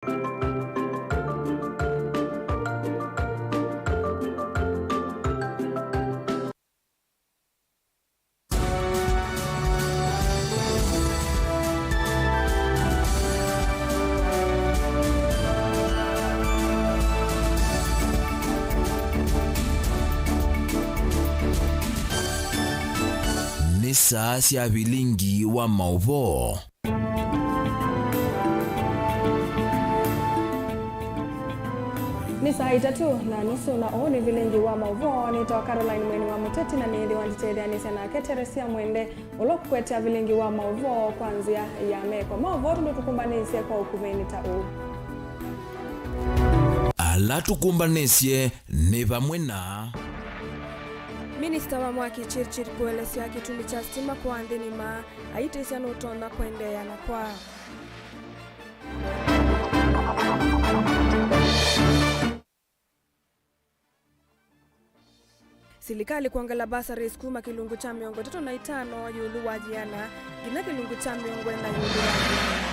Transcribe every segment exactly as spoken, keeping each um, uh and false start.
Nĩ saa sya vilingi wa maũvoo. Nĩ saa itatũ na nusu, na ũũ nĩ vilingi wa maũvoo. Nĩtawa Caroline Mweni wa Mũteti, na nĩĩthĩwa nditetheanĩsya nake Teresia Mwende, ũla ũkũkũetea vilingi wa maũvoo kwa nzĩa ya meko. Maũvoo tũndũ tũkũmbanĩsye kwa ũkuvĩ nĩ ta ũũ. Ala tũkũmbanĩsye nĩ vamwe na. Minista wa mwaki Chirchir kũelesya kĩtumi kya sitima kwa nthĩ nima, aitĩsya nũtonya kũendeea na kwa. Silikalĩ kwongela bursaries kuma kĩlungu kya mĩongo ĩtatũ na itano ĩũlũ wa yĩana nginya kĩlungu kya mĩongo ĩna ĩũlũ wa yĩana.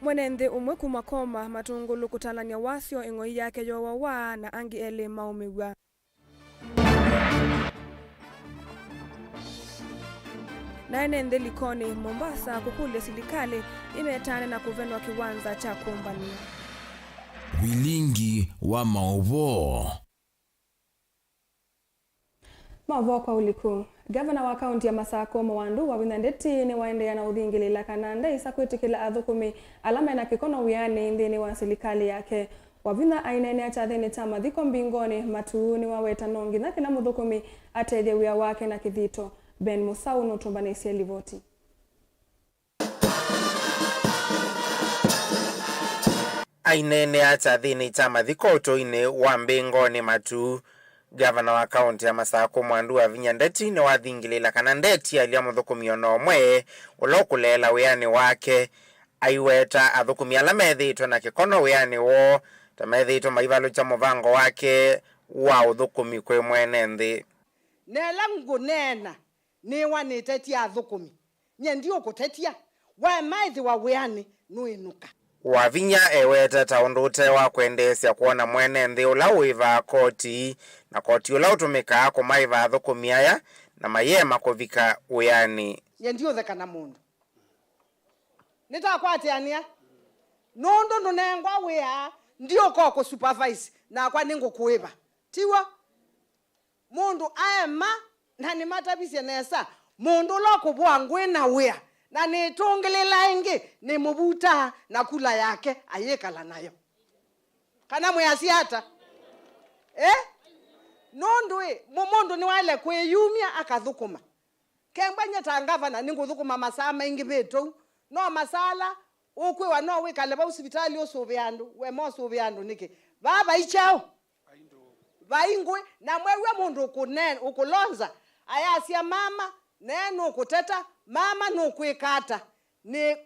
Mwene nthĩ ũmwe kuma Koma Matungulu kũtalany'a wasyo, ĩng'oi yake yowawa na angĩ elĩ maũmĩw'a. Na ene nthĩ Likoni, Mombasa, kũkũlya silikalĩ ĩmetaane na kũvenwa kĩwanza kya kũmbany'a. Vilingi wa maũvoo. Maũvoo kwa ũliku. Ngavana wa kaunti ya Masakũ, Mwandu Wavinya Ndeti, nĩwaendeea na ũthingĩlĩla kana ndaĩsa kwĩtĩkĩla athũkũmi ala mena kĩkono wĩanĩ nthĩnĩ wa silikalĩ yake. Wavinya aineenea kyathĩnĩ kya mathiko Mbingoni Matuu nĩwaweta no nginya kĩla mũthũkũmi atethye wĩa wake na kĩthito. Ben Mũsaũ nũtũmbanĩsye livoti. Aineenea kyathĩnĩ kya mathiko ũtũinĩ wa Mbingoni Matuu, ngavana wa kaunti ya Masakũ Mwandu Wavinya Ndeti nĩwathingĩlĩla kana ndetialya mũthũkũmi o na ũmwe ũla ũkũleela wĩanĩ wake. Aiweta athũkũmi ala methĩĩtwe na kĩkono wĩanĩ woo ta methĩĩtwe maivalũkya mũvango wake wa ũthũkũmi kwĩ mwene nthĩ. Na ĩla ngũneena, nĩwa nĩtetya athũkũmi. Nyie ndiũkũtetya. Waema ĩthĩwa wĩanĩ, nũĩnũka. Wavinya eweta ta ũndũ ũte wa kwendeesya kwona mwene nthĩ ũla ũĩvaa koti, na koti ũla ũtũmĩkaa kũmaĩva athũkũmi aya, na mayĩema kũvika wĩanĩ. Nyie ndiũtheka na mũndũ. Nĩtakwatĩanĩa. Nũndũ ndũnengwa wĩa, ndiũka kũsupervise, nakwa nĩngũkũĩva. Tiw'o? Mũndũ aema, na nĩmatavisye nesa, mũndũ ũla ũkũvũa ngũĩ na wĩa, na nĩtũngĩlĩla ĩngĩ, nĩmũvutaa na kula yake ayĩkala nayo. Kana mwĩasya ata? Eh? Nũndũ ĩ, mũ-, mũndũ nĩwaĩle kwĩyumya akathũkũma. Kembwa nyie ta ngavana nĩngũthũkũma masaa maingĩvĩte ũu. No masaa ala ũkwĩwa no wĩkale vau sivitalĩ ũsũvĩe andũ, wema ũsũvĩe andũ nĩkĩ? Vaa vai kyaũ? Vai ngũĩ. Na mwew'a mũndũ ũkũne-, ũkũlonza, ayasya mama, nae nũkũteta, mama nũkwĩka ata? Nĩ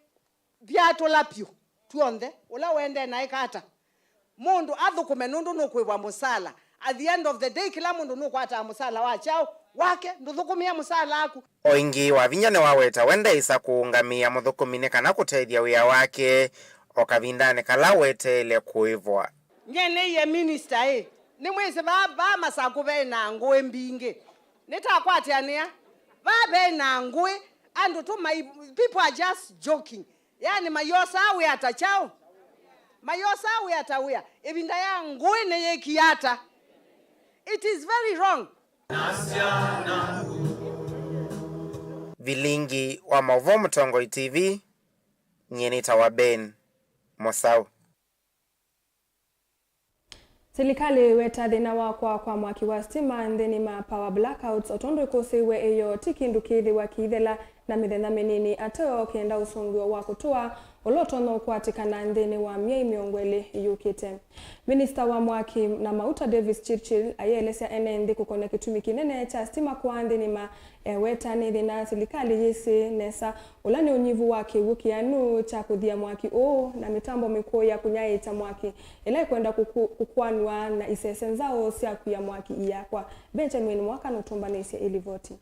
vyatũla pyũ tw'onthe, ũla ũendee na ĩka ata? Mũndũ athũkũme nũndũ nũkũĩvwa mũsala. At the end of the day, kĩla mũndũ nũkwataa mũsala wa kyaũ? Wake, ndũthũkũmĩa mũsala aku. O ĩngĩ, Wavinya nĩwaweta we ndaĩsa kũũngamĩa mũthũkũmi nĩ kana kũtethya wĩa wake o kavindanĩ kala weteele kũĩvwa. Nyie nĩie minista ĩ, nĩmwĩsĩ vaa, vaa Masakũ ve na ngũĩ mbingĩ. Nĩtakwatĩanĩa, vaa ve na ngũĩ, andũ tũmai, people are just joking. Yani, mayosaa wĩa ta kyaũ? Mayosaa wĩa ta wĩa. Ĩvinda ya ngũĩ nĩyĩkie ata? It is very wrong. Vilingi wa maũvoo Mũtongoi T V, nyie nĩtawa Ben Mũsaũ. Silikalĩ ĩweta thĩna wa kwaa kwa mwaki wa sitima nthĩnĩ ma power blackouts, o tondũ ĩkũsĩĩw'e ĩyoo ti kĩndũ kĩĩthĩwa kĩithela na mĩthenya mĩnini ateo kenda ũsũngĩo wa kũtũa ũla ũtonya ũkwatĩkana nthĩnĩ wa myei mĩongo ĩlĩ yũkĩte. Minista wa mwaki na mauta Davis Chirchir ayĩelesya ene nthĩ kũkonya kĩtumi kĩnene kya sitima kwaa nthĩnĩ ma eweta nĩ thĩna silikalĩ yĩsĩ nesa, ũla nĩ ũnyivu wa kĩw'ũ kĩanu kya kũthia mwaki ũũ na mĩtambo mĩkũũ ya kũnyaĩĩkya mwaki ĩla ĩkwenda kũku-, kũkũanw'a na isese nzaũ sya kwia mwaki iyakwa. Benjamin Mwaka nũtũmbanĩsye ĩlivoti.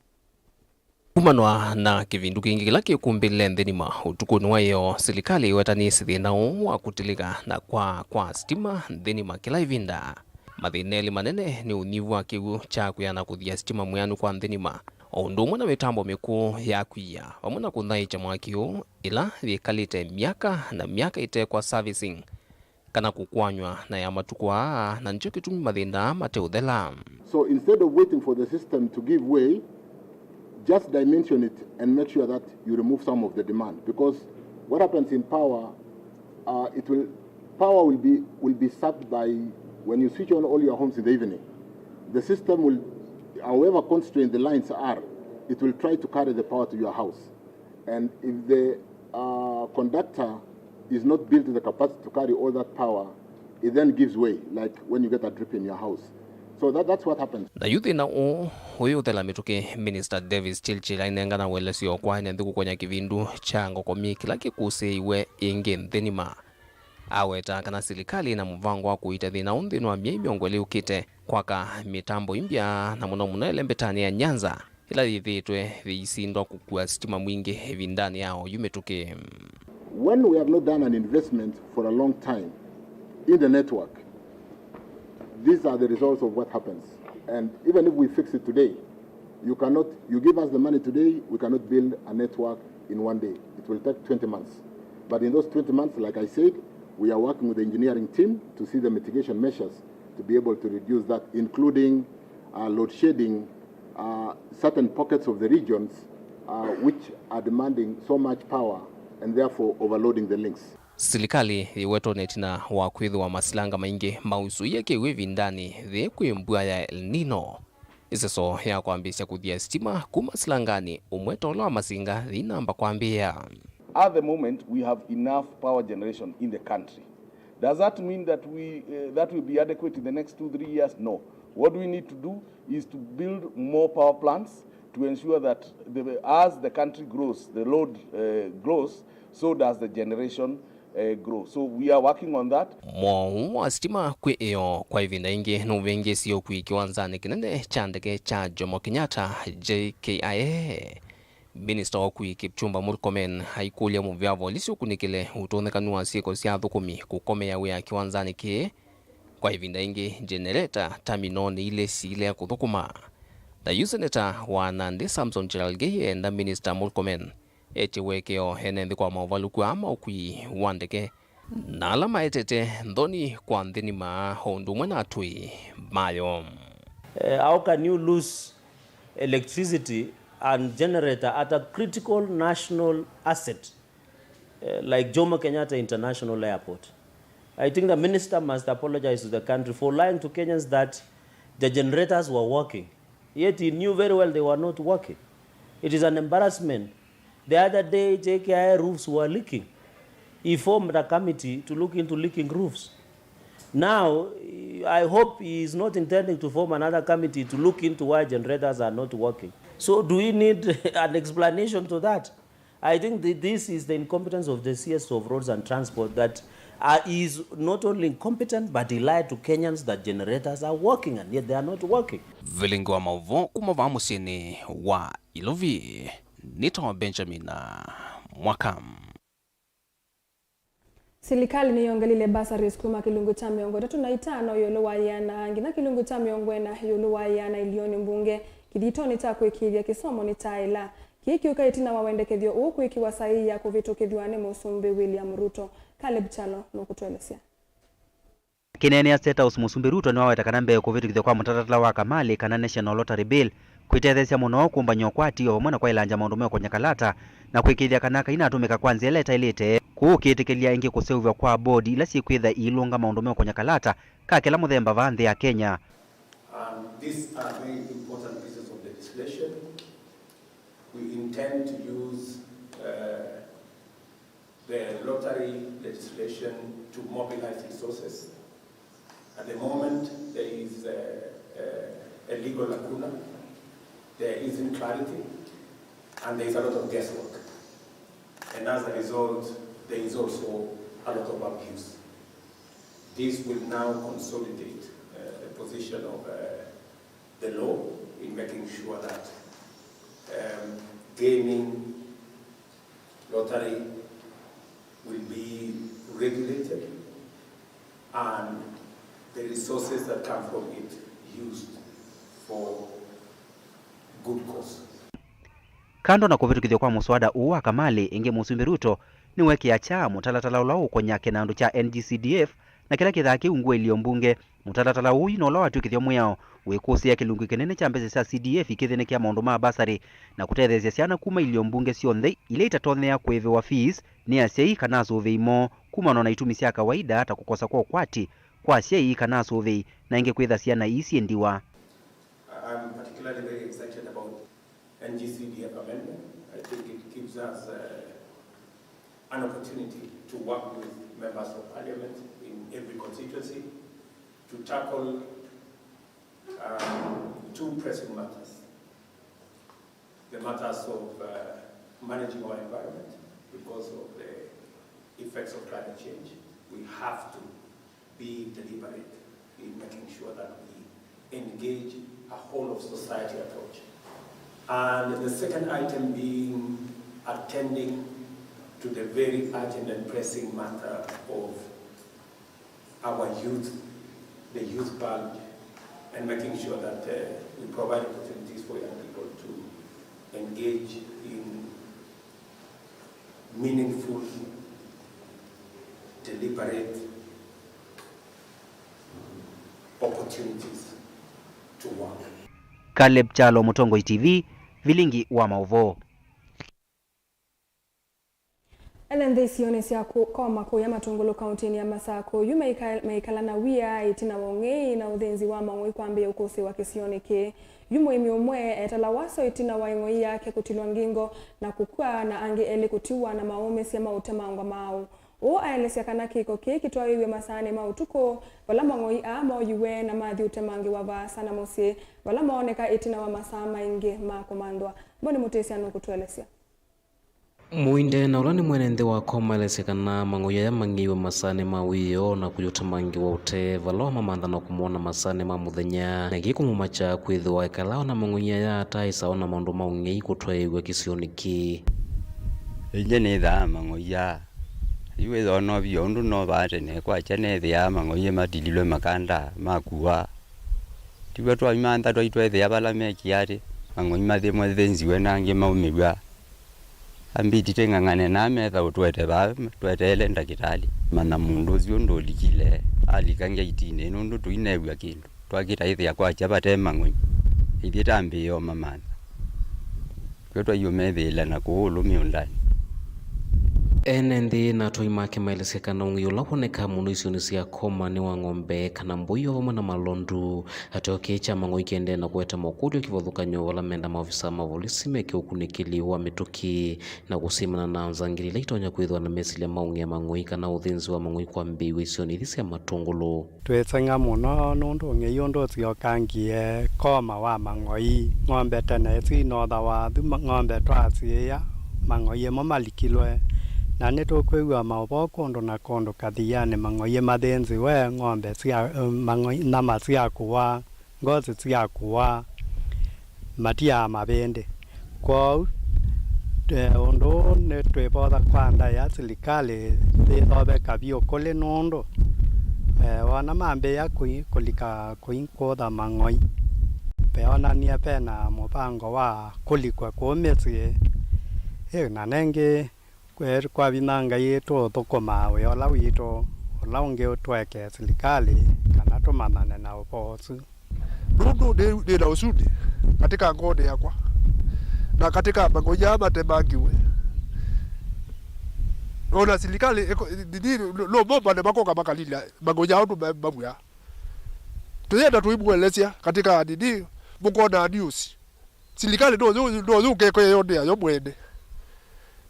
Kumanwa na kĩvindu kĩngĩ kĩla kĩkumbĩlile nthĩ nima ũtukũnĩ wa ĩyoo, silikalĩ ĩwetanĩsye thĩna ũũ wa kũtilĩka na kwa kwa sitima nthĩ nima kĩla ĩvinda. Mathĩna elĩ manene nĩ ũnyivu wa kĩw'ũ kya kwĩana kũthia sitima mwĩanu kwa nthĩ nima, o ũndũ ũmwe na mĩtambo mĩkũũ ya kwia, vamwe na kũthaĩkya mwaki ũũ ĩla yĩkalĩte myaka na myaka ĩtekwa servicing kana kũkwanywa na ya matukũ aa, na nĩkyo kĩtumi mathĩna aa mateũthela. So instead of waiting for the system to give way, just dimension it and make sure that you remove some of the demand, because what happens in power, uh, it will, power will be, will be served by, when you switch on all your homes in the evening, the system will, however constrained the lines are, it will try to carry the power to your house. And if the, uh, conductor is not built with the capacity to carry all that power, it then gives way, like when you get a drip in your house. So that, that's what happens. Na yu thĩna ũũ ũyũthela mĩtũkĩ, Minister Davis Chilchil ainengana ũelesyo kwa ene nthĩ kũkonya kĩvindu kya ngokomi kĩla kĩkũsĩĩiwe ĩngĩ nthĩ nima. Aweta kana silikalĩ ĩna mũvango wa kũita thĩna ũũ nthĩnĩ wa myei mĩongo ĩlĩ yũkĩte, kwaka mĩtambo ĩmbya, na mũno mũno ĩlembetanĩ ya Nyanza, ĩla yĩthĩĩtwe yĩisindwa kũkua sitima mwingĩ ĩvindanĩ ya oyu mĩtũkĩ. When we have not done an investment for a long time in the network, these are the results of what happens. And even if we fix it today, you cannot, you give us the money today, we cannot build a network in one day. It will take twenty months. But in those twenty months, like I said, we are working with the engineering team to see the mitigation measures to be able to reduce that, including, uh, load shedding, uh, certain pockets of the regions, uh, which are demanding so much power and therefore overloading the links. Silikalĩ yĩwetwa na ĩtina wa kwĩthĩwa masilanga maingĩ mausũie kĩw'ũ ĩvindanĩ yĩĩ kwĩ mbua ya El Nino. Ĩseso ya kwambĩĩsya kũthia sitima kuma silanganĩ ũmwe ta ũla wa Masinga yĩinamba kwambĩĩa. At the moment, we have enough power generation in the country. Does that mean that we, uh, that will be adequate in the next two, three years? No. What we need to do is to build more power plants to ensure that the, as the country grows, the load, uh, grows, so does the generation, uh, grow. So we are working on that. Mwaũ wa sitima kwĩ ĩyoo kwa ĩvinda ĩngĩ nũvĩngĩĩsye ũkui kĩwanzanĩ kĩnene kya ndeke kya Jomo Kenyatta, J K I A. Minista wa ũkui Kipchumba Murkomen aikũlya mũvĩa wa volisi ũkunĩkĩle ũtonyekanu wa syĩko sya athũkũmi kũkomea wĩa kĩwanzanĩ kĩĩ. Kwa ĩvinda ĩngĩ, jenereta terminal nĩ ilĩ siilea kũthũkũma. Na yu seneta wa Nandi Samson Cherargei eenda Minista Murkomen etye ũekeo ene nthĩ kwa maũvalũku aa ma ũkui wa ndeke na ala maetete nthoni kwa nthĩ nima o ũndũ ũmwe na atũi mayo. Eh, how can you lose electricity and generator at a critical national asset, eh, like Jomo Kenyatta International Airport? I think the minister must apologize to the country for lying to Kenyans that the generators were working. Yet he knew very well they were not working. It is an embarrassment. The other day, J K I A roofs were leaking. He formed a committee to look into leaking roofs. Now, I hope he is not intending to form another committee to look into why generators are not working. So, do we need an explanation to that? I think th-, this is the incompetence of the C S of Roads and Transport that, uh, is not only incompetent, but he lied to Kenyans that generators are working, and yet they are not working. Vilingi wa maũvoo kuma vaa mũsyĩnĩ wa Ilovi, nĩtawa Benjamin Mwaka. Silikalĩ nĩyongelile bursaries kuma kĩlungu kya mĩongo ĩtatũ na itano ĩũlũ wa ĩana nginya kĩlungu kya mĩongo ĩna ĩũlũ wa ĩana ilioni mbunge kĩthitonĩ kya kũĩkĩĩthya kĩsomo nĩ kyaĩla. Kĩĩ kĩũka ĩtina wa wendekethyo ũũ kwĩkĩwa saii ya kũvĩtũkĩthw'a nĩ Mũsumbĩ William Ruto. Caleb Kyalo nũkũtũelesya. Akĩneenea State House, Mũsumbĩ Ruto nĩwaweta kana mbee kũvĩtũkĩthw'a kwa mũtalatala wa kamalĩ kana National Lottery Bill kwĩtetheesya mũno kũmbany'a ũkwati o vamwe na kwaĩlangya maũndũ meũkony'a kalata na kũĩkĩĩthya kana kainatũmĩka kwa nzĩa ĩla ĩtaĩlĩte, kũu ũkĩĩtĩkĩlya ĩngĩ kũseũvw'a kwa bodi ila syĩkwĩtha iilũnga maũndũ meũkony'a kalata ka kĩla mũthemba vaa nthĩ ya Kenya. And these are very important pieces of legislation. We intend to use, uh, the lottery legislation to mobilize resources. At the moment, there is a, a, a legal lacuna, there isn't clarity, and there is a lot of guesswork. And as a result, there is also a lot of abuse. This will now consolidate, uh, the position of, uh, the law in making sure that, um, Gaming, lottery will be regulated and the resources that come from it used for good cause. Kando na kũvĩtũkĩthw'a kwa mũswada ũũ wa kamalĩ, ĩngĩ Mũsumbĩ Ruto nĩweekĩa kyaa mũtalatala ũla ũũkony'a kĩnandũ kya N G C D F na kĩla kĩthaa kĩu ngũĩlyo mbunge. Mũtalatala ũu yu no ũla watw'ĩkĩthya mwĩao wĩkũsĩĩa kĩlungu kĩnene kya mbesa sya C D F ikĩthĩnĩkĩa maũndũ ma basarĩ na kũtetheesya syana kuma ilyo mbunge syonthe ila itatonyea kũĩvĩwa fees nĩ asyai kana asũvĩi moo kumana na itumi sya kawaida ta kũkosa kwa ũkwati kwa asyai kana asũvĩi, na ĩngĩ kwĩtha syana ii syĩ ndiwa. I'm particularly very excited about N G C D F amendment. I think it gives us, uh, an opportunity to work with members of parliament in every constituency to tackle, um, two pressing matters. The matters of, uh, managing our environment because of the effects of climate change. We have to be deliberate in making sure that we engage a whole of society approach. And the second item being attending to the very urgent and pressing matter of our youth, the youth bulge, and making sure that, uh, we provide opportunities for young people to engage in meaningful, deliberate opportunities to work. Caleb Kyalo, Mũtongoi T V, vilingi wa maũvoo. Ene nthĩ isionĩ sya kũ-, Koma kũya Matũngũlũ kaũntĩnĩ ya Masakũ yu meika-, meikala na wia ĩtina wa ũng'ei na ũthĩnzi wa mang'oi kwambĩĩa ũkũsĩĩwa kĩsionĩ kĩĩ. Yu mũĩmi ũmwe etala wasyo ĩtina wa ĩng'oi yake kũtilwa ngingo na kũkw'a, na angĩ elĩ kũtiwa na maũmĩsya ma ũtemangwa maaũ. Ũũ aelesya kana kĩko kĩĩ kĩtwaĩĩw'e masaanĩ ma ũtukũ, vala mang'oi aa mooyiwe na mathi ũtemangĩwa vaasa na mũsyĩ, vala mooneka ĩtina wa masaa maingĩ ma kũmanthwa. Mboni Mũtĩsya nũkũtũelesya. Mũinde na ũla nĩ mwene nthĩ wa Koma aelesya kana mang'oi aya mang'eiwe masaanĩ ma wĩoo na kũyũtemangĩwa ũtee vala wamamantha na kũmona masaanĩ ma mũthenya, na kĩĩ kũmũmakya kwĩthĩwa ekala ona mang'oi aya ataaĩsa ona maũndũ ma ũng'ei kũtwaĩĩw'a kĩsionĩ kĩĩ. Ĩngĩ nĩthaa mang'oi aa, yu wĩthona ũvio ũndũ novaa tene kwakya nethĩaa mang'oi matililwe makanda makuwa. Tiw'o twaimantha twaitwethĩa vala mekia atĩ, mang'oi mathĩmwe thĩnziwe na angĩ maumĩw'a. Ambĩti tĩng'ang'ane na metha ũtwete vaa, tweteele ndakĩtalĩ. Mana mũndũ ũsu ũndũ ũlikile, alika ngeitinĩ nũndũ tũinew'a kĩndũ. Twakĩtaĩthĩa kwakya vate mang'oi. Ithyĩ tambĩĩe ũmamantha. Kw'o twaiũmethĩĩla na kũũ ũlũ mĩũndanĩ. Ene nthĩ na atwai make maelesya kana ũng'ei ũla wonekaa mũno isionĩ sya Koma nĩ wa ng'ombe kana mbũi o vamwe na malondu. Ateo kĩĩ kya mang'oi kĩendee na kũete mokũlyo kĩvathũkany'o vala menda maovisa ma volisi meke ũkunĩkĩli wa mĩtũkĩ na kũsimana na nzangili ila itonya kwĩthĩwa na mesilya ma ũng'ea mang'oi kana ũthĩnzi wa mang'oi kwambĩĩw'a isionĩ ithi sya Matũngũlũ. Twĩseng'a mũno nũndũ ũng'ei ũndũ ũsyokangie Koma wa mang'oi. Ng'ombe tene isu inothawa asu ma-, ng'ombe twasiĩĩa, mang'oi ĩmo malikilwe. Na nĩtũkwĩw'a maũvoo kũndũ na kũndũ Kathianĩ mang'oi mathĩnziwe, ng'ombe sya, mang'oi, nyama syakũwa, ngosi syakũwa, matiaa mavĩndĩ. Kwoou, eh, ũndũ ũũ nĩtwĩvotha kwa ndaĩa silikalĩ yĩthoveka vyũ kũlĩ nũndũ, eh, wona mambĩĩa kũi-, kũlika kũi kũtha mang'oi, veonanie vena mũvango wa kũlikwa kũu mĩsyĩ. Ĩ, na nengĩ, Kwĩ-, kwa vinya Ngai tũũthũkũmaa wĩa ũla witũ, ũla ũngĩ tũeke silikalĩ kana tũmanyane na ũvoo ũsu. Nũndũ nĩ, nĩ na ũsundĩ katika ngoonĩ yakwa na katika mang'oi aa matemangiwe. Ona silikalĩ ĩko-, nini, no mombane makoka makalila mang'oi aa ũndũ me-, mavw'a. Tũyenda tũimũelesya katika nini, mũkona news. Silikalĩ no yũ-, no yũke kwĩyonea yo mwene,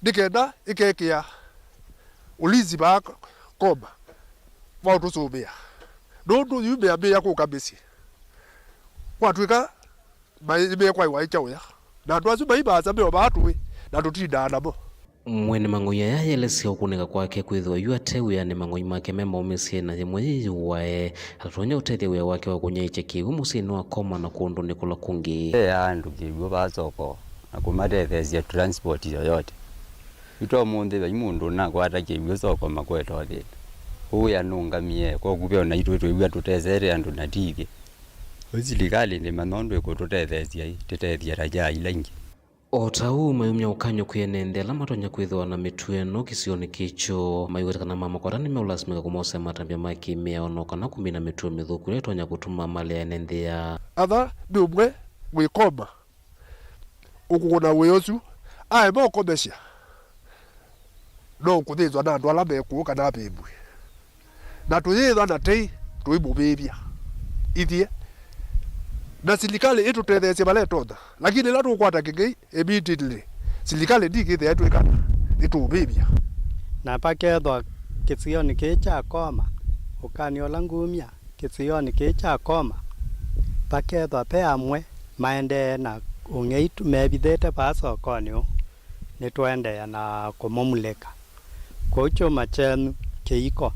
nĩ kenda ĩkekĩa ũlinzi vaa Koma wa ũtũsũvĩa, nũndũ yu meambĩĩa kũka mĩsyĩ, kwatw'ĩka mai-, nĩmekwaĩwa ĩ kyaũya, na andũ asu mai vaasa me o vaa tũĩ, na tũtindaa namo. Mwene mang'oi aya aelesya ũkunĩka kwake kwĩthĩwa yu ate wĩanĩ mang'oi make me maũmĩsye na yĩmwe yĩyĩũae, atatonya ũtethya wĩa wake wa kũnyaĩĩkya kĩw'ũ mũsyĩnĩ wa Koma na kũndũ nĩ kũla kũngĩ. Ve andũ kĩw'ũ vaa soko, na kũmatetheesya transport yoyote. Yu ta ũmũnthĩ vai mũndũ ũnakwata kĩw'ũ soko makweta ũthĩna. Ũũ wĩa nũngamie, kwoku ve ona itwĩ twĩw'a tũtesete andũ na ti ithyĩ. Ũu silikalĩ ndĩmanya ũndũ ĩkũtũtetheesya ĩ, tĩtethye ta kya ila ingĩ. O ta ũu, mayumya ũkany'o kwĩ ene nthĩ ala matonya kwĩthĩwa na mĩtuo ĩno kĩsionĩ kĩĩ kyoo, maiweta kana mamakwata nĩmeũlasimĩka kũmosea matambya ma kĩ-mĩao no kana kũmina mĩtuo mĩthũku ĩla ĩtonya kũtuma malea ene nthĩ aa. Atha nĩ ũmwe wĩkoma ũkũna wĩa ũsu, aema ũkomesya, no kũthĩnzwa na andũ ala me kũũ kana avĩvw'e. Na tũyĩthwa na tei tũimũvĩvya ithyĩ, na silikalĩ ĩtũtetheesye vala ĩtonya, lakini ĩla tũkwata kĩng'ei, immediately silikalĩ ndikĩthĩa ĩtwĩka nĩtũũvĩvya. Na pakethwa kĩsionĩ kĩĩ kya Koma, ũkany'o ũla ngumya kĩsionĩ kĩĩ kya Koma, pakethwa ve amwe maendee na ũng'ei tu mevithĩte vaa sokonĩ ũũ, nĩtũendeea na kũmũmulĩka. Kwoou kyũma kyenyu kĩiko.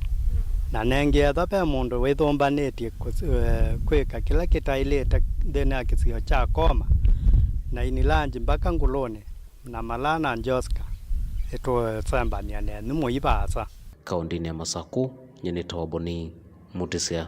Na nengĩ ethwa ve mũndũ wĩthũmbanĩtye kũs-, eh, kwĩka kĩla kĩtaĩlĩte nthĩnĩ wa kĩsio kya Koma, na Inilanji mbaka Ngulũnĩ, na Malaa na Njoska, ĩtũsembanĩa nenyu mũi vaasa. Kaũntĩnĩ ya Masakũ, nyie nĩ Toboni Mũtĩsya.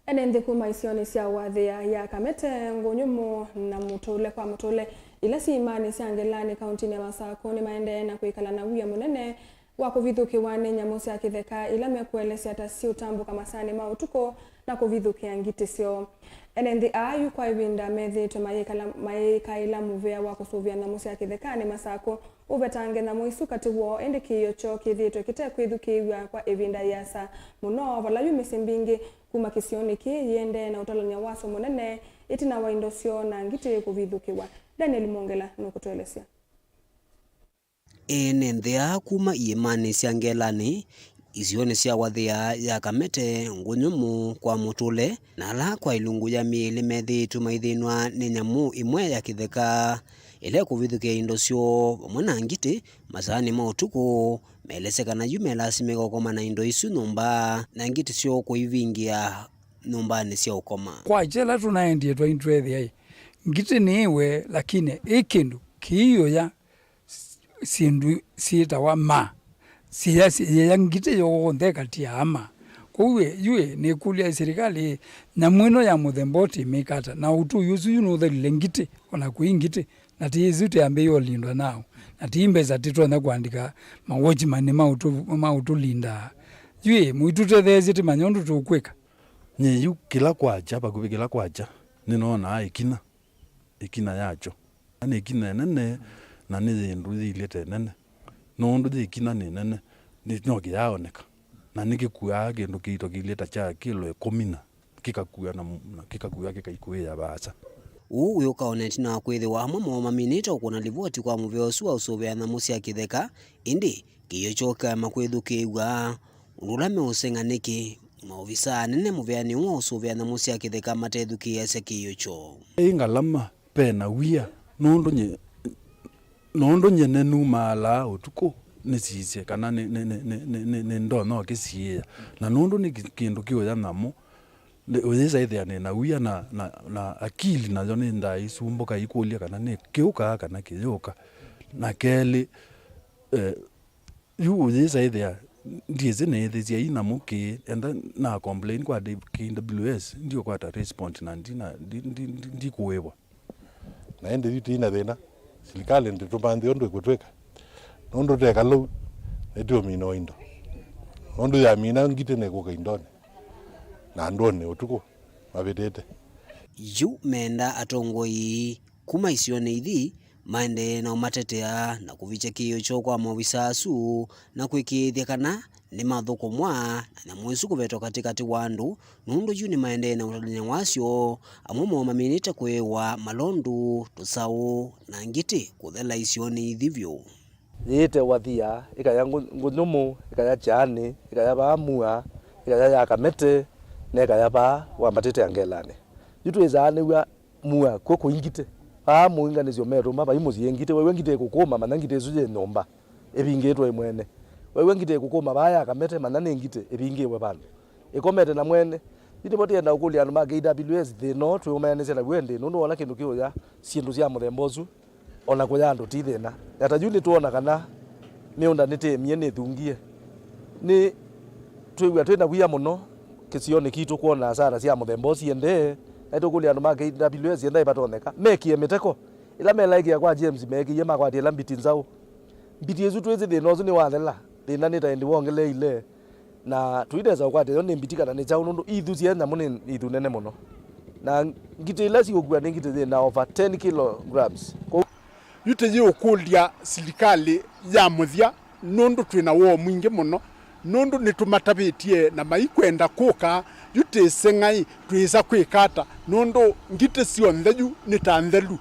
Ene nthĩ kuma isionĩ sya Wathĩa ya Kamete, Ngũnyũmũ na Mũtũle kwa Mũtũle, ila syĩ imanĩ sya Ngelanĩ, kaũntĩnĩ ya Masakũ, nĩmaendee na kwĩkala na wia mũnene wa kũvithũkĩwa nĩ nyamũ sya kĩtheka ila mekũelesya ta siũtambũka masaanĩ ma ũtukũ na kũvithũkĩa ngitĩ syoo. Ene nthĩ aa yu kwa ĩvinda methĩĩtwe mayĩkala-, mayĩkaĩla mũvea wa kũsũvĩa nyamũ sya kĩthekanĩ Masakũ, ũvetange nyamũ isu katĩ woo, ĩndĩ kĩĩo kyoo kĩthĩĩtwe kĩtekwĩthukĩĩw'a kwa ĩvinda yĩasa mũno, vala yu mĩsyĩ mbingĩ kuma kĩsionĩ kĩĩ yĩendee na ũtalany'a wasyo mũnene ĩtina wa indo syoo na ngitĩ kũvithũkĩwa. Daniel Mwongela nũkũtũelesya. Ene nthĩ aa kuma iĩmanĩ sya Ngelanĩ, isionĩ sya Wathĩa ya Kamete, Ngũnyũmũ kwa Mũtũle, na ala kwa ilungu ya mĩĩlĩ methĩĩtwe maithĩnwa nĩ nyamũ ĩmwe ya kĩtheka ĩla ĩkũvithũkĩa indo syoo vamwe na ngitĩ masaanĩ ma ũtukũ, meelesya kana yu melasimĩka ũkoma na indo isu nyũmba, na ngitĩ syoo kũivingĩa nyũmbanĩ sya ũkoma. Kwakya ĩla tũnaendie twaĩ nĩtweethĩa ĩ, ngitĩ nĩĩwe, lakini ĩ kĩndũ kĩiũya syĩndũ syĩtawa ma, syĩya, syĩya ngitĩ yonthe ĩkatiaa ma. Kwoou ĩ, yu ĩ, nĩkũlya ĩ, silikalĩ ĩ, nyamũ ĩno ya mũthemba ũũ tĩmĩka ata? Na ũtũi ũsu yu nũthelile ngitĩ, o na kũi ngitĩ, na ti ĩsu tĩambĩĩe ũlindwa naũ, na ti mbesa tĩtonya kũandĩka mawatchman ma ũtũ-, ma ũtũlindaa. Yu ĩ, mũitũtetheesye tĩmanye ũndũ tũkwĩka. Nyie yu kĩla kwakya, vakuvĩ kĩla kwakya, nĩnoonaa ĩkina, ĩkina yakyo. Na nĩ ĩkina ĩnene, na nĩ yĩndũ yĩilyĩ ta ĩnene. Nũndũ yĩ ĩkina nĩ nene, nĩ, no kĩyaaoneka. Na nĩkĩkuaa kĩndũ kĩito kĩilyĩ ta kya kĩlo ĩkũmi na kĩkakua na, na kĩkakua kĩkaikũĩa vaasa. Ũu wĩũka o na ĩtina wa kwĩthĩwa amwe moo maminĩte ũkũna livoti kwa mũvea ũsu wa ũsũvĩa nyamũ sya kĩtheka, ĩndĩ kĩio kyoo kĩkaema kwĩthukĩĩw'a, ũndũ ũla meũseng'a nĩkĩ maovisaa anene mũveanĩ ũũ wa ũsũvĩa nyamũ sya kĩtheka matethukĩĩasya kĩio kyoo. Ĩ ngalama, ve na wia, nũndũ nyie, nũndũ nyie nĩnumaalaa ũtukũ nĩsisye kana nĩ, nĩ, nĩ ndonya ũkĩsiĩĩa, na nũndũ nĩ kĩ-, kĩndũ kĩũya nyamũ, nĩ, ũyĩsa ĩthĩa nĩ na wia na, na, na akili nayo nĩndaa ĩsumbũka ĩkũlya kana nĩ kĩũkaa kana kĩyũka. Na kelĩ, eh, Yu ũyĩsa ĩthĩa, ndyĩsĩ nĩĩthĩsya ĩ nyamũ kĩĩ, enda na complain kwa D-, K W S, ndiũkwata respond na ndina, ndi, ndi, ndi, ndikũĩvwa. Na ĩndĩ yu tĩna thĩna, silikalĩ ndĩtũmanthĩe ũndũ ĩkũtwĩka, nũndũ te kalou, nĩtũũmina o indo. Nũndũ yamina ngitĩ nĩkũka indonĩ, na andũnĩ ũtukũ mavĩtĩte. Yu menda atongoi kuma isionĩ ithi maendee na ũmatetea na kũvikya kĩio kyoo kwa maovisa asu na kũĩkĩĩthya kana nĩmathũkũmwa na nyamũ isu kũvetwa katĩkatĩ wa andũ, nũndũ yu nĩmaendee na ũtalany'a wasyo, amwe moo maminĩte kũĩwa malondu, tũsaũ, na ngitĩ kũthela isionĩ ithi vyũ. Yĩĩte Wathia, ĩkaya Ngũ-, Ngũnyũmũ, ĩkaya Kyaanĩ, ĩkaya vaa Mua, ĩkaya ya Kamete, na ĩkaya vaa wambatĩte Angelanĩ. Yu twĩsaanĩw'a Mua kw'o kũi ngitĩ. Vaa mũinganĩsyo metũma vai mũsyĩ ngitĩ. Wew'a ngitĩ ĩkũkũma, manya ngitĩ ĩsu yĩ nyũmba, ĩvingĩtwe ĩ mwene. Wew'a ngitĩ ĩkũkũma vaa ya Kamete, manya nĩ ngitĩ ĩvingĩwe vandũ, ĩkomete na mwene. Yu nĩvo tũyenda ũkũlya andũ ma K W S thĩna ũũ twĩũmaanĩsya naw'o ĩndĩ, nũndũ wona kĩndũ kĩũya, syĩndũ sya mũthemba ũsu, o na kũya andũ ti thĩna. Na ta yu nĩtwona kana mĩũnda nĩtĩmie, nĩthungie. Nĩ twĩw'a twĩ na wia mũno kĩsionĩ kitũ kwona asara sya mũthemba ũũ siendee, na nĩtũkũlya andũ ma K W S enda ĩvatonyeka mekĩe mĩteko ĩla melaĩkĩa kwa James meekĩie, makwatĩe ĩla mbiti nzaũ. Mbiti ĩsu twĩsĩ thĩna ũsu nĩwathela, thĩna nĩ ta ĩndĩ wongeleile. Na tũinesa ũkwata yo nĩ mbiti kana nĩ kyaũ, nũndũ ithu sya nyamũ nĩ ithu nene mũno, na ngitĩ ila siũkua nĩ ngitĩ yĩ na over ten kilograms. Kwoou yu tũyĩũkũlya silikalĩ ya mũthya, nũndũ twĩ na woo mwingĩ mũno, nũndũ nĩtũmatavĩtye na maikwenda kũka. Yu tũseng'ai twĩsa kwĩka ata, nũndũ ngitĩ syonthe yu nĩ ta nthelu.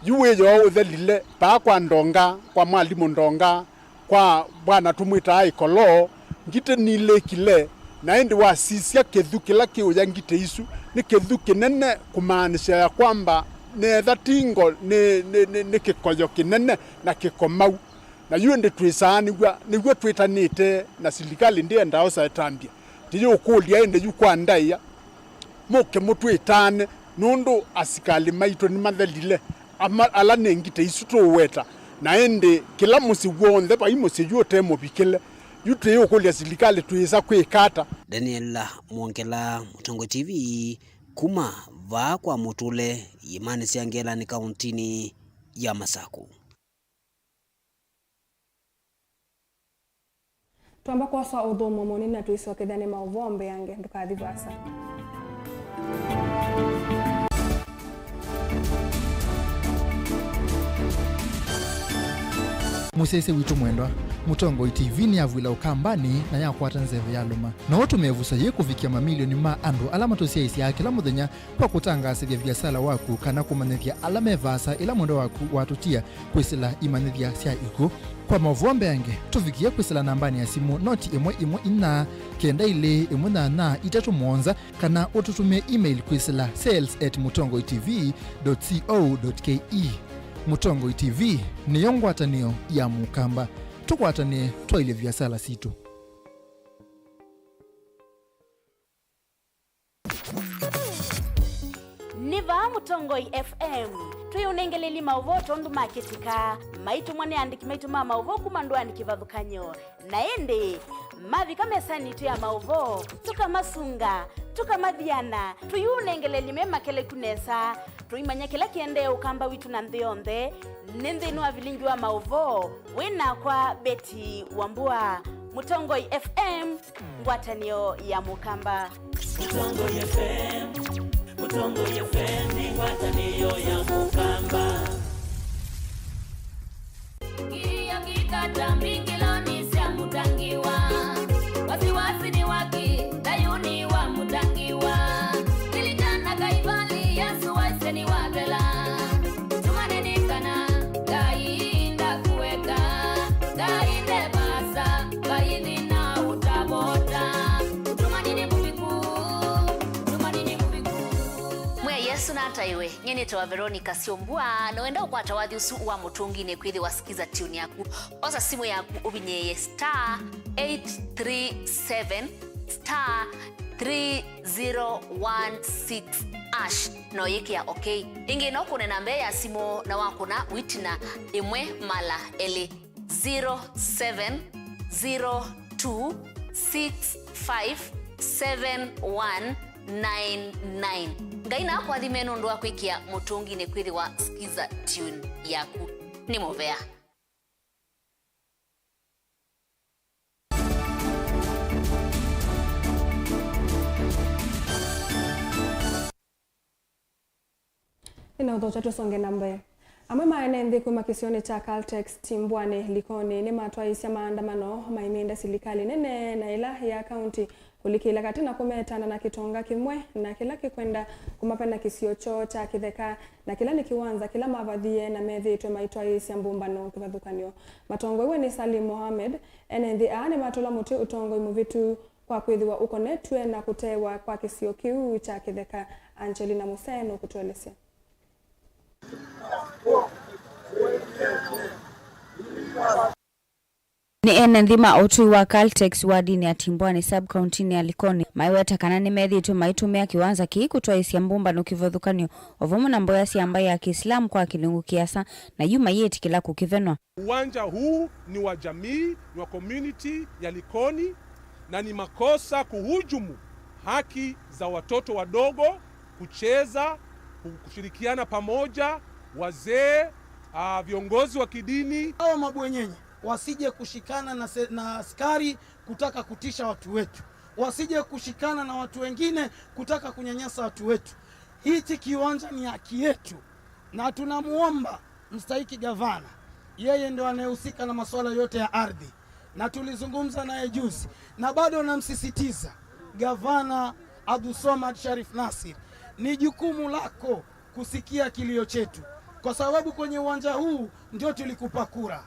Yu wĩoo ũthelile vaa kwa Ndonga, kwa mwalimũ Ndonga, kwa bwana tũmwĩtaa Ĩkolo, ngitĩ nilĩkile, na ĩndĩ wasisya kĩthu kĩla kĩũya ngitĩ isu, nĩ kĩthu kĩnene, kũmaanisya ya kwamba netha tingo nĩ, nĩ, nĩ, nĩ kĩkoyo kĩnene na kĩkomau. Na yu ĩndĩ twĩsaa nĩw'a, nĩw'o twĩtanĩte na silikalĩ ndĩenda osa ĩtambya. Tũyĩũkũlya ĩndĩ yu kwa ndaĩa, mũke mũtwĩtaane, nũndũ asikalĩ maitũ nĩmathelile, ama, ala nĩ ngitĩ isu tũũweta, na ĩndĩ kĩla mũsyĩ w'onthe, vai mũsyĩ yu ũte mũvikĩle. Yu tũyĩũkũlya silikalĩ twĩsa kwĩka ata? Daniel Mwongela, Mũtongoi T V, kuma vaa kwa Mũtũle, ĩmanĩ sya Ngelani, kaũntinĩ ya Masaku. Twamba kwoswa ũthũmũo mũnini na tũisokethya nĩ maũvoo mbeange. Ndũkathi vaasa. Mũsyaĩĩsya witũ mwendwa, Mũtongoi T V nĩyavw'ĩla Ũkambanĩ na yakwata nzeve ya lũma. No ũtũmĩe ĩvuso yĩĩ kũvikĩa mamilioni ma andũ ala matũsyaĩĩsyaa kĩla mũthenya kwa kũtangaasĩthya viasala waku kana kũmanyĩthya ala me vaasa ĩla mwendwa waku watũtia kwĩsĩla imanyĩthya sya ikw'ũ. Kwa maũvoo mbeange, tũvikĩe kwĩsĩla nambanĩ ya simũ noti ĩmwe ĩmwe inya kenda ilĩ ĩmwe nyanya itatũ mũonza, kana ũtũtũmĩe email kwĩsĩla sales at mũtongoi T V dot co dot K E. Mũtongoi T V nĩyo ngwatanĩo ya Mũkamba. Tũkwatanĩe twaĩlye viasala sitũ. Nĩ vaa Mũtongoi F M. Twĩũnengeleli maũvoo tondũ makĩtĩka. Maitũmwa nĩ andĩki maitũ ma maũvoo kuma ndũanĩ kĩvathũkany'o. Na ĩndĩ, mavika mesanĩ yitũ ya maũvoo, tũkamasunga, tũkamathiana, tũyũnengeleli me makeleku nesa, tũimanya kĩla kĩendee Ũkamba witũ na nthĩ yonthe. Nĩ nthĩnĩ wa vilingi wa maũvoo, wĩ nakwa Betty Wambua, Mũtongoi F M. Ngwatanĩo ya Mũkamba. Mũtongoi F M, Mũtongoi F M nĩ ngwatanĩo ya Mũkamba. Kĩio kĩkata mbingĩlonĩ sya Mũtangiwa. Wasiwasi ni waki, thayuni wa Mũtangiwa. Lilikana Kaivali, Yesu waisye nĩwathela. Tumaneni kana Ngai ndakũeka, Ngai nde vaasa, Ngai nthĩna ũtavota. Ũtumanyi nĩ mũviku, ũtumanyi nĩ mũviku. Mwĩai Yesu nataĩwe. Nyie nĩtawa Veronica Syombua, na wenda ũkwata wathi ũsu wa Mũtũnginĩ kwĩthĩwa Skiza Tune yaku. Osa simũ yaku ũvinyĩĩe star eight three seven star three zero one six hash, na ũyĩkĩa okay. Ĩngĩ no kũne namba ya simũ na wakũna wĩtina ĩmwe mala elĩ, zero seven zero two six five seven one nine nine. Ngai nakũathime nũndũ wa kwĩkĩa Mũtũnginĩ kwĩthĩwa Skiza Tune yaku. Nĩ mũvea. Nĩnaũthokya tũsonge na mbee. Amwe ma ene nthĩ kuma kĩsionĩ kya Caltex Timbwani Likoni nĩmatwaĩĩsya maandamano maimĩnda silikalĩ nene na ĩla ya kaunti kũlikĩla katĩ na kũmetana na kĩtonga kĩmwe na kĩla kĩkwenda kũmapena kĩsio kyoo kya kĩtheka, na kĩla nĩ kĩwanza kĩla mavathie na methĩĩtwe maitwaĩĩsya mbũmbano kĩvathũkany'o. Matongoew'e nĩ Salim Mohamed, ene nthĩ aa nĩmatũla mũtĩ ũtongoi mũvĩtu kwa kwĩthĩwa ũkonetw'e na kũteewa kwa kĩsio kĩu kya kĩtheka. Angelina Musee nũkũtũelesya. Nĩ ene nthĩ ma ũtũi wa Caltex wadinĩ ya Timbwani sub-county-nĩ ya Likoni maiweta kana nĩmethĩĩtwe maitũmĩa kĩwanza kĩĩ kũtwaĩĩsya mbũmbanũ kĩvathũkany'o o vamwe na mboya sya mbaĩ ya Kĩislamu kwa kĩlungu kĩasa, na yu mayĩtĩkĩla kũkĩvenwa. Uwanja huu ni wa jamii, ni wa community ya Likoni, na ni makosa kuhujumu haki za watoto wadogo kucheza, ku-, kushirikiana pamoja, wazee, ah, viongozi wa kidini. Hawa mabwenyenye wasije kushikana na se-, na askari kutaka kutisha watu wetu, wasije kushikana na watu wengine kutaka kunyanyasa watu wetu. Hichi kiwanja ni haki yetu, na tunamuomba mstahiki gavana, yeye ndio anayehusika na masuala yote ya ardhi, na tulizungumza naye juzi, na bado namsisitiza Gavana Abdulswamad Sharif Nassir, ni jukumu lako kusikia kilio chetu, kwa sababu kwenye uwanja huu ndio tulikupa kura.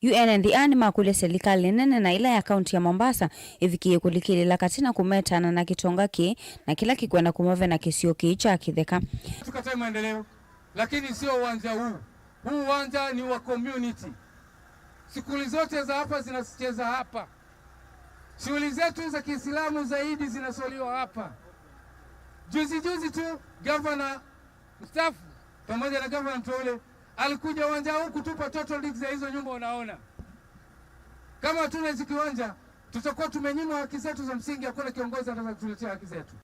Yu ene nthĩ aa nĩmakũlya silikalĩ nene na ĩla ya kaunti ya Mombasa ĩvikĩĩe kũlikĩlĩla katĩ na kũmetana na kĩtonga kĩĩ na kĩla kĩkwenda kũmavena kĩsio kĩĩ kya kĩtheka. Tukatae maendeleo, lakini sio uwanja huu. Huu uwanja ni wa community. Shughuli zote za hapa zinacheza hapa. Shughuli zetu za Kiislamu zaidi zinaswaliwa hapa. Juzi juzi tu, gavana mstaafu pamoja na gavana mteule alikuja uwanja huu kutupa title deeds ya hizo nyumba unaona. Kama hatuna hizi kiwanja, tutakuwa tumenyimwa haki zetu za msingi, hakuna kiongozi anaweza kutuletea haki zetu.